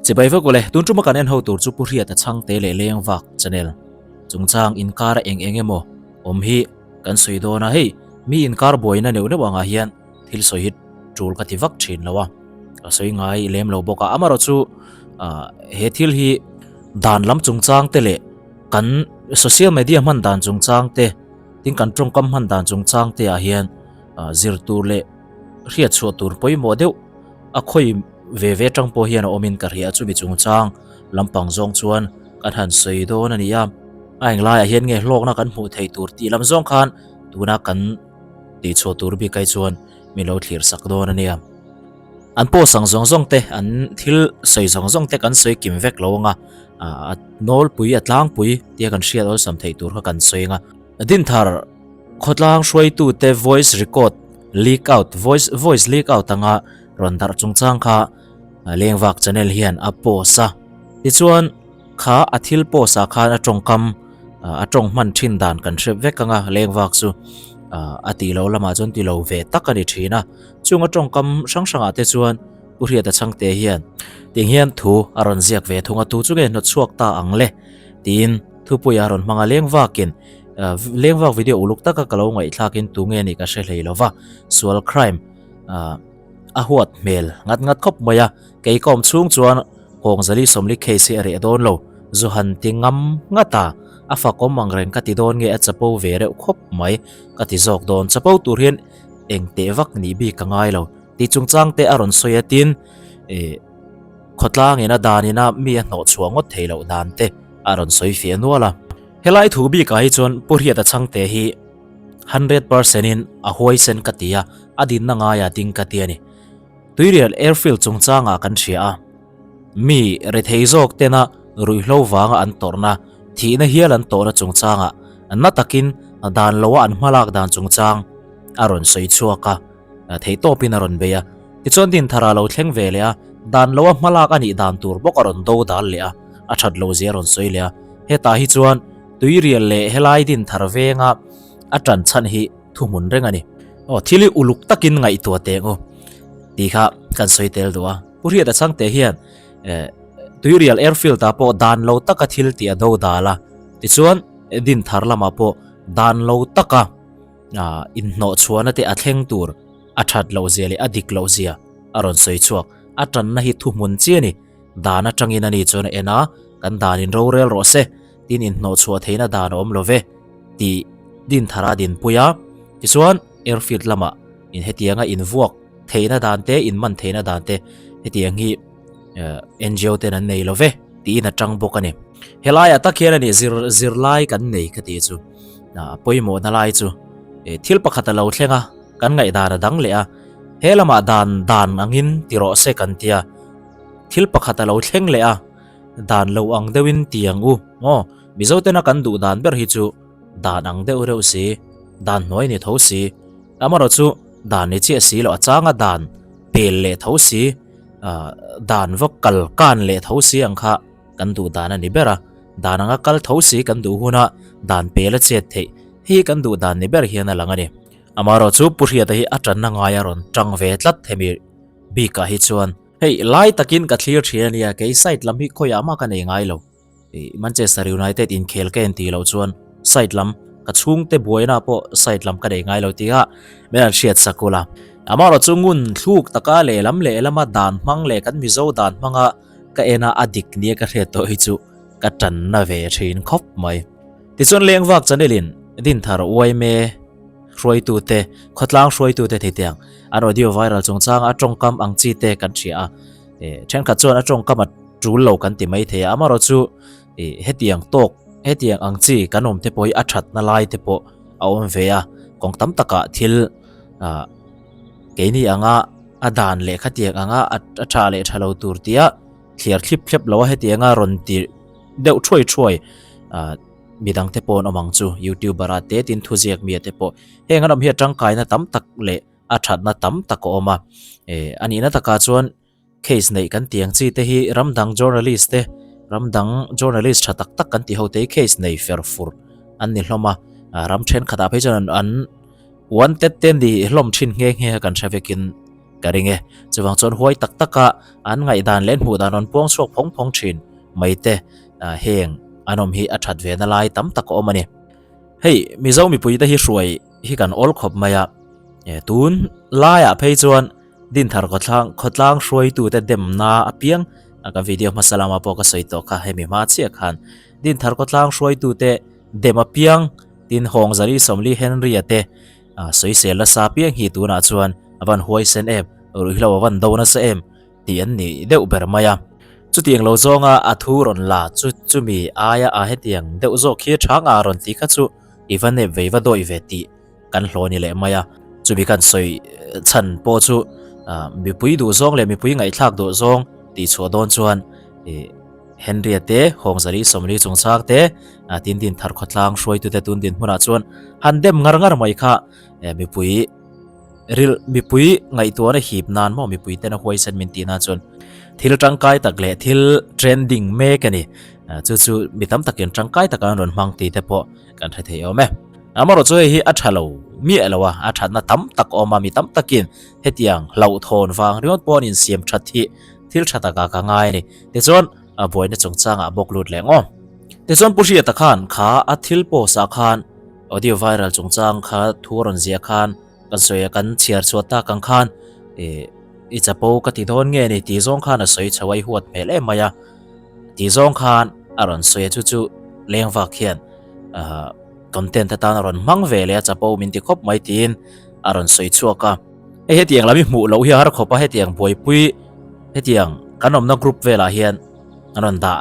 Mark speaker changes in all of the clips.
Speaker 1: Chibai vek ule, tun tuma kan en ho tur chu Pu Hriata Chhangte leh Lengvak channel chungchang inkara eng eng emaw awm hi kan sawi dawn a, hei mi inkar buaina neuh neuh angah hian thil sawi hi tul ka ti vak thin lo a, ka sawi ngai lem lo bawk a, amaherawh chu he thil hi dan lam chungchang te leh kan social media hman dan chungchang te tin kan tawngkam hman dan chungchang te ah hian zir tur leh hriat chhuah tur pawimawh deuh a khawi ve ve tang pawh hian a awmin ka hria chumi chungchang lampang zawng chuan kan han sawi dawn a ni a, a englaiah hian nge hlawkna kan hmuh theih tur tih lam zawng khan tuna kan tih chhuah tur bik ai chuan min lo thlir sak dawn a nia. An post ang zawng zawng te an thil sawi zawng zawng te kan sawi kim vek lo anga a nawlpui a tlangpui tia kan hriat awlsam theih tur kha kan sawi anga Dinthar khawtlang hruaitu te voice record leak out voice voice leak out anga rawn darh chungchang kha Lengvak channel hian a post a tichuan Kha a thil post ah khan a tawngkam a tawng hman thin dan kan hre vek anga lengvak chu a tih loh lamah chuan ti lo ve tak a ni thin a. Chung a tawngkam hrang hrangah te chuan Pu Hriata Chhangte hian ting hian thu a rawn ziak ve thung a, tu chu nge hnawt chhuak ta ang le tiin thupuia a rawn hmang a, lengvakin lengvak video uluk taka ka lo ngaihthlakin tu nge nih ka hre hlei lova, sual crime a huat hmel ngat ngat khawp mai a, kei ka awm chhung chuan Kawngzali Sawmli case hi a reh dawn lo, zu han ti ngam ngat a, a fakawm ang reng ka ti dawn nge a chapo ve reuh khawp mai ka ti zawk dawn, chapo tur hian eng teh vak nih bik ka ngai lo tih chungchang te a rawn sawi a tin eh khawtlang in a dan in a mi a hnawh chhuah ngawt thei loh dan te a rawn sawi fiah nual a. Helai thu bikah hi chuan Pu Hriata Chhangte hi 100% in a huaisen ka ti a, a dinna ngaia ding ka ti a ni. Tuirial Airfield chungchangah kan hria a, mi rethei zawk tena ruihhlo vanga an tawrhna, thihna hial an tawhna chungchangah na takin dan loa an hmalak dan chungchang a rawn sawi chhuak a, theihtawpin a rawn bei a. Tichuan Dinthara lo thleng ve leh a, dan loa hmalak a nih dan tur bawk a rawn do dal leh a, a that lo zia a rawn sawi leh a. Hetah hi chuan Tuirial leh helai Dinthar venga a tan chhan hi thuhmun reng a ni. Aw, thil hi uluk takin ngaihtuah teh ang u tih kha kan sawi tel duh a. Pu Hriata Chhangte hian eh Tuirial Airfield ah pawh dan lo taka thil tih a do dal a, tichuan Dinthar lamah pawh dan lo taka ah inhnawh chhuahna te a thleng tur a that loh zia leh a dik loh zia a rawn sawi chhuak. A tanna hi thuhmun chi a ni. Dan atangin a ni chuan a en a, kan danin rorel rawh se. Tin inhnawh chhuah theihna dan a awm lo ve tih Dinthar a dinpui a, tichuan airfield lamah in hetianga invuak theihna dan te, inman theihna dan te hetiang hi NGO ten an nei lo ve tiin a tang bawk a ni. Helaiah tak hian a ni zir zirlai kan nei ka tih chu a pawimawhna lai chu thil pakhat a lo thleng a, kan ngaihdan a dang leh a, he lamah dan dan angin ti rawh se kan tia, thil pakhat a lo thleng leh a. Dan lo ang deuhin ti ang u maw? Mizo tena kan duh dan ber hi chu dan ang deuh reuh si, dan hnuai ni tho si, amaherawh chu dan ni chiah si loh a changa dan pel leh tho si, dan va kal kan leh tho si ang kha kan duh dan a ni ber a, dan anga kal tho si kan duh huna dan pel a chet theih hi kan duh dan ni ber hian a lang a ni. Amaherawh chu Pu Hriata hi a tanna ngai a rawn tang ve tlat hemi bikah hi chuan. Hei lai takin ka thlir thin a nia, kei side lam hi khawiah mah ka nei ngai lo. Manchester United inkhel ka en tih loh chuan side lam ka chhungte buaina pawh side lam ka nei ngai lo tih a min han hriat sak ula. Amaherawh chu ngun thluk taka lehlam lehlama dan hmang leh kan Mizo dan hmanga ka en a a dik nia ka hriat tawh hi chu ka tanna ve thin khawp mai. Tichuan Lengvak channel in Dinthar Uaime Hruaitute, khawtlang hruaitute thei tiang an audio viral chungchanga a tawngkam ang chi te kan hria a. Thenkhat chuan a tawngkam a tul lo kan ti mai thei a, amaherawh chu hetiang tawk, hetiang ang chi kan awm te pawh hi a thatna lai te pawh a awm ve a. Kawng tam takah thil keini anga a dan leh khatiang anga a tha leh tha lo tur tia thliar thlip thlep lo a hetianga rawn ti deuh thuai thuai Midang te pawh an awm ang chu, YouTuber ah te tin thuziak mi ah te pawh heng an awm hi a tangkaina tam tak leh a thatna tam tak a awm a. Eh, a nihna takah chuan case neih kan tih ang chi te hi ram dang journalist te, ram dang journalist tha tak tak kan tih ho te hi case nei fer fur an ni hlawm a. Ram thenkhatah phei chuan an wanted te ni hlawm thin nghe nghe a kan hre vekin. Ka ring e. Chuvang chuan huai tak taka an ngaihdan leh an hmuh dan rawn puang chhuak phawng phawng thin mai te heng an awm hi a that ve na lai tam tak a awm a ni. Hei Mizo mipui te hi hruai hi kan awl khawp mai a, tun laiah phei chuan Dinthar khawthlang khawtlang hruaitute demna apiang ka video hmasa lama pawh ka sawi tawh kha hemi hma chiah khan Dinthar khawtlang hruaitute dem apiang tin Hawngzali Sawmli Henry-a te A sawisel nasa piang hi tunah chuan a van huaisen em, ruihhlo a van do nasa em tih an ni deuh ber mai a. Chutiang lo zawnga a thu rawn la chu chumi aia a hetiang deuh zawk hi tha nga rawn tih kha chu i va nep vei va dawih ve tih kan hlawh ni leh mai a. Chumi kan sawi chhan pawh chu mipui duh zawng leh mipui ngaihthlak duh zawng tih chhuah dawn chuan ih Henry-a te, Hawngzali Sawmli chungchang te, tin din thar khawtlang hruaitute tun dinhmunah chuan han dem ngar ngar mai kha mipui ril mipui ngaihtuahna hip nan maw mipui tena huaisen min tih nan chuan thil tangkai tak leh thil trending mek a ni. Chu chu mi tam takin tangkai taka an rawn hmang tih te pawh kan hre thei awm e. Amaherawhchu hei hi a tha lo miah lo a, a thatna tam tak a awm a, mi tam takin hetiang hlauhthawn vang ringawt pawh an insiam that hi thil tha takah ka ngai a ni. Tichuan, a buaina chungchangah bawk lut leh ngawm. Tichuan Pu Hriata khan kha a thil post ah khan audio viral chungchang kha thu a rawn ziah khan kan sawi a, kan chhiar chhuah tak ang khan ih i chapo ka ti dawn nge ni tih zawng khan a sawi chho a, i huat hmel em mai a tih zawng khan a rawn sawi a, chu chu lengvak hian ah content atan a rawn hmang ve leh a, chapo min ti khawp mai tiin a rawn sawi chhuak a. Hei hetiang lam hi hmuh loh hi a har khawp a, hetiang buaipui hetiang kan awmna group velah hian an rawn dah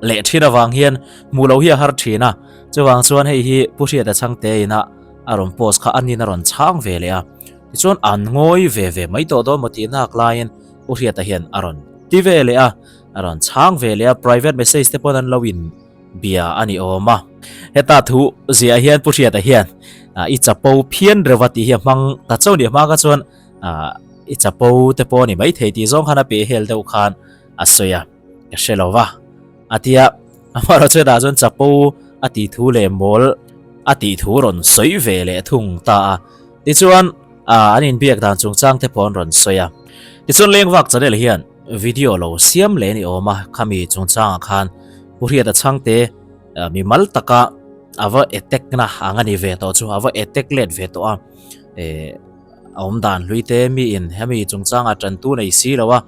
Speaker 1: leh thin avang hian hmuh loh hi a har thin a, chuvang chuan hei hi Pu Hriata Chhangte ina a rawn post kha anin a rawn chhang ve leh a, tichuan an ngawi ve ve mai tawh dawn maw tih nak laiin Pu Hriata hian a rawn ti ve leh a, a rawn chhang ve leh a, private message te pawn an lo in bia a ni awm a. Heta thu ziah hian Pu Hriata hian i chapo phian reuh a tih hi a hmang ta chauh ni hma kha chuan i chapo te pawh a ni maithei tih zawng khan a peh hel deuh khan a sawi a, ka hre lo va a tia amaherawh chu hetah chuan chapo a tih thu leh mawl a tih thu rawn sawi ve leh thung ta a, tichuan an inbiak dan chungchang te pawh an rawn sawi a. Tichuan Lengvak channel hian video lo siam leh a ni awm a, khami chungchangah khan Pu Hriata Chhangte mi mal taka a va attack na ang a ni ve tawh chu a va attack let ve tawh a eh a awm dan hlui te mi in hemi chungchanga tantu nei si lo a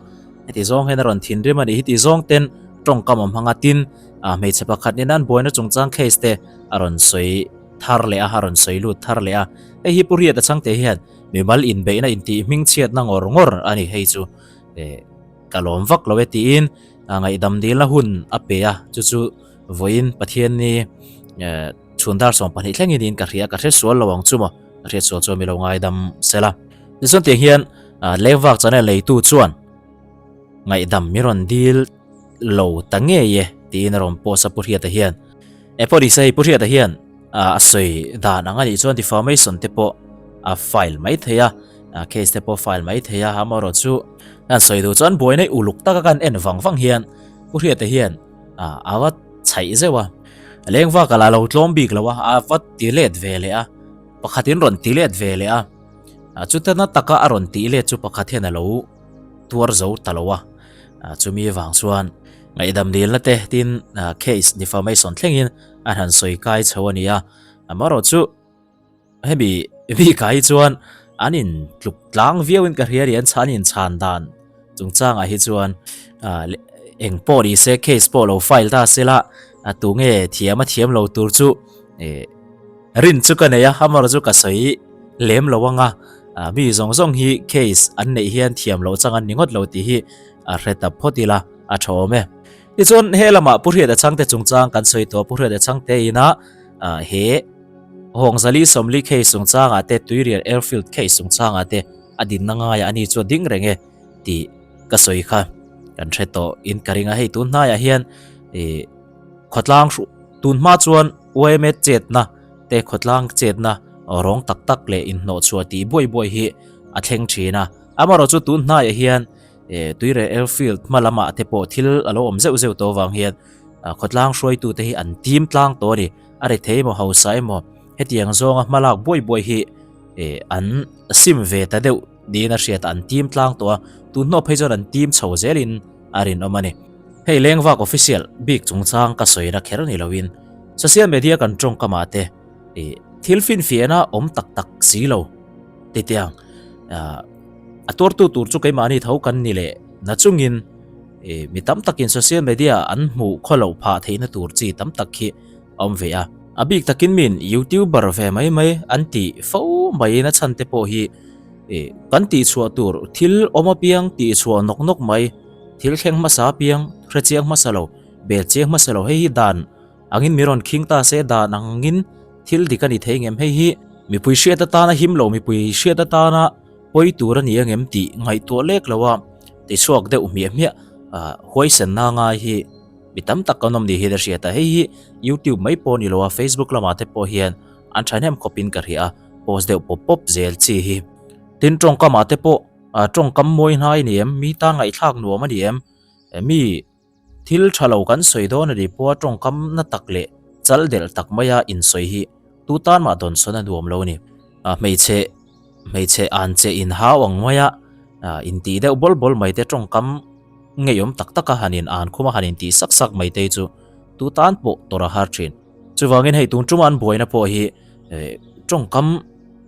Speaker 1: heti zawng hian a rawn thinrim a nih hi tih zawng ten tawngkam a hmang a tin a hmeichhe pakhat nen an buaina chungchang case te a rawn sawi thar leh a a rawn sawi lut thar leh a hei hi Pu Hriata Chhangte hian mimal inbeihna intih hmingchhiatna ngawr ngawr a ni hei chu eh Ka lawm vak lo e tiin ngaihdam dilna hun a pe a, chu chu vawiin Pathianni chhun dar 12 thlengin niin ka hria, ka hre sual lo ang chu maw, ka hriat sual chuan mi lo ngaidam sela. Tichuan tiang hian Lengvak channel leitu chuan ngaihdam mi rawn dil lo ta ngei e tiin a rawn post a Pu Hriata hian. E pawh nise hei Pu Hriata hian a sawi dan ang a nih chuan defamation te pawh a file mai thei a, case te pawh file mai thei a, amaherawh chu kan sawi duh chuan buaina uluk taka kan en vang vang hian Pu Hriata hian a va chhaih zeuh a, lengvak a la lo tlawm bik lo a, a va ti let ve leh a, pakhatin rawn ti let ve leh a, chuta na taka a rawn tih let chu pakhat hian a lo tuar zo ta lo a, chumi vang chuan ngaihdam dilna te tin case defamation thlengin an han sawi kai chho a ni a, amaherawh chu hemi bikah hi chuan an in tluk tlang viau in ka hria a ni, an chhan in chhan dan chungchangah hi chuan eng pawh ni se case pawh lo file ta se la tunge thiam a thiam lo tur chu eh rin chu ka nei a, amaherawh chu ka sawi lem lo ang a, mi zawng zawng hi case an neih hian thiam loh chang an ni ngawt lo tih hi a hre ta phawt ila a tha awm e. Tichuan he lamah Pu Hriata Chhangte chungchang kan sawi tawh, Pu Hriata Chhangte ina he Hawngzali Sawmli case chungchangah te Tuirial Airfield case chungchangah te a dinna ngaiah ani chu a ding reng e tih ka sawi kha kan hre tawh in ka ring a, hei tun hnaiah hian ih khawtlang hruh tun hma chuan yma chetna te khawtlang chetna rawng tak tak leh inhnawhchhuah tih buai buai hi a thleng thin a, amaherawh chu tun hnaiah hian Eh, Tuire Airfield hma lamah te pawh thil a lo awm zeuh zeuh tawh avang hian khawtlang hruaitute hi an tim tlang tawh a ni. A rethei emaw hausa emaw hetiang zawnga hma lak buai buai hi eh an sim ve ta deuh Niin a hriat a, an team tlang tawh a, tun hnawh phei chuan an team chho zelin a rinawm a ni. Hei Lengvak official bik chungchang ka sawina kher ni loin social media kan tawngkamah te ih thil finfiahna awm tak tak si lo ti tiang a tuartu tur chu keimahni tho kan ni leh na chungin ih mi tam takin social media an hmuh khaw loh phah theihna tur chi tam tak hi a awm ve a. A bik takin min youtuber ve mai mai an tih fo maiin a chhan te pawh hi ih kan tihchhuah tur thil awm apiang tihchhuah nawk nawk mai, thil thleng hmasa apiang hre chiang hmasa lo, bel chiang hmasa lo hei hi dan angin mi rawn khing ta se dan angin thil dik a ni thei ngem hei hi mipui hriat atana him lo mipui hriat atana pawi tur a ni angem tih ngaihtuah lek lo a tichhuak deuh hmiah hmiah ah huaisenna ngai hi. Mi tam tak kan awm ni hian a hriat a, hei hi YouTube mai pawh a ni lo a, Facebook lamah te pawh hian an thahnem khawpin ka hria a, post deuh pawp pawp zel chi hi. Tin, tawngkamah te pawh tawngkam mawi hnai a ni em, mi tan ngaihthlak nuam a ni em, mi thil tha lo kan sawi dawn a ni pawha tawngkam na tak leh chal delh tak maia insawi hi tu tan mah dawn sawn a nuam lo a ni. Hmeichhe hmeichhe an che inhau ang maia intih deuh bawl bawl mai te tawngkam ngeiawm tak taka han in an khum a han in tih sak sak mai te chu tu tan pawh tawrh a har thin. Chuvangin hei tun tuma an buaina pawh hi tawngkam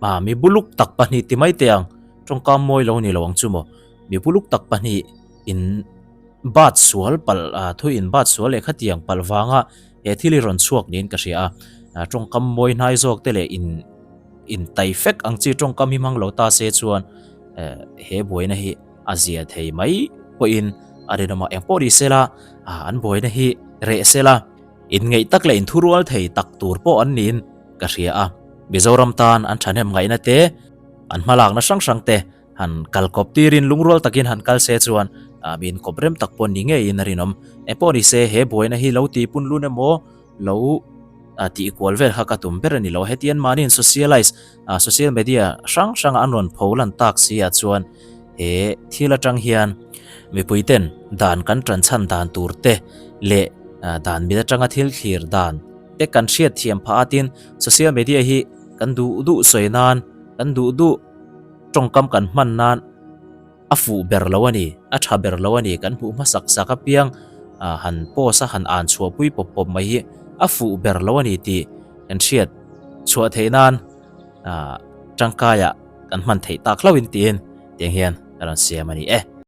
Speaker 1: ah mi buluk tak pahnih ti mai teh ang tawngkam mawi lo ni lo ang chu maw mi buluk tak pahnih in bat sual palh ah thu in bat sual leh khatiang palh vanga he thil hi rawn chhuak niin ka hria a tawngkam mawi hnai zawk te leh in in tai fek ang chi tawngkam hi hmang lo ta se chuan he buaina hi a zia thei mai pawhin a rinawm a, engpawh ni sela an buaina hi reh sela inngeih tak leh inthurual thei tak tur pawh an niin ka hria a. Mizoram tan an thahnem ngaihna te, an hmalakna hrang hrang te han kal kawp tirin lungrual takin han kal se chuan mi inkawp rem tak pawh ni ngeiin a rinawm. Engpawh ni se he buaina hi lo tihpun lun emaw lo tih kual vel kha ka tum ber a ni lo. Heti an mahniin socialize, social media hrang hranga an rawn pho lan tak si ah chuan he thil atang hian mipui ten dan kan tan chhan dan tur te leh dan mit atanga thil thlir dan te kan hriat thiam phah a tin social media hi kan duh duh sawi nan kan duh duh tawngkam kan hman nan A fuh ber lo a ni, a tha ber lo a ni, kan hmuh hmasak sak apiang han post a han an chhuahpui pawp pawp mai hi a fuh ber lo a ni tih kan hriat chhuah theih nan tangkaiah kan hman theih tak hlauhin tiin tiang hian ka rawn siam a ni e.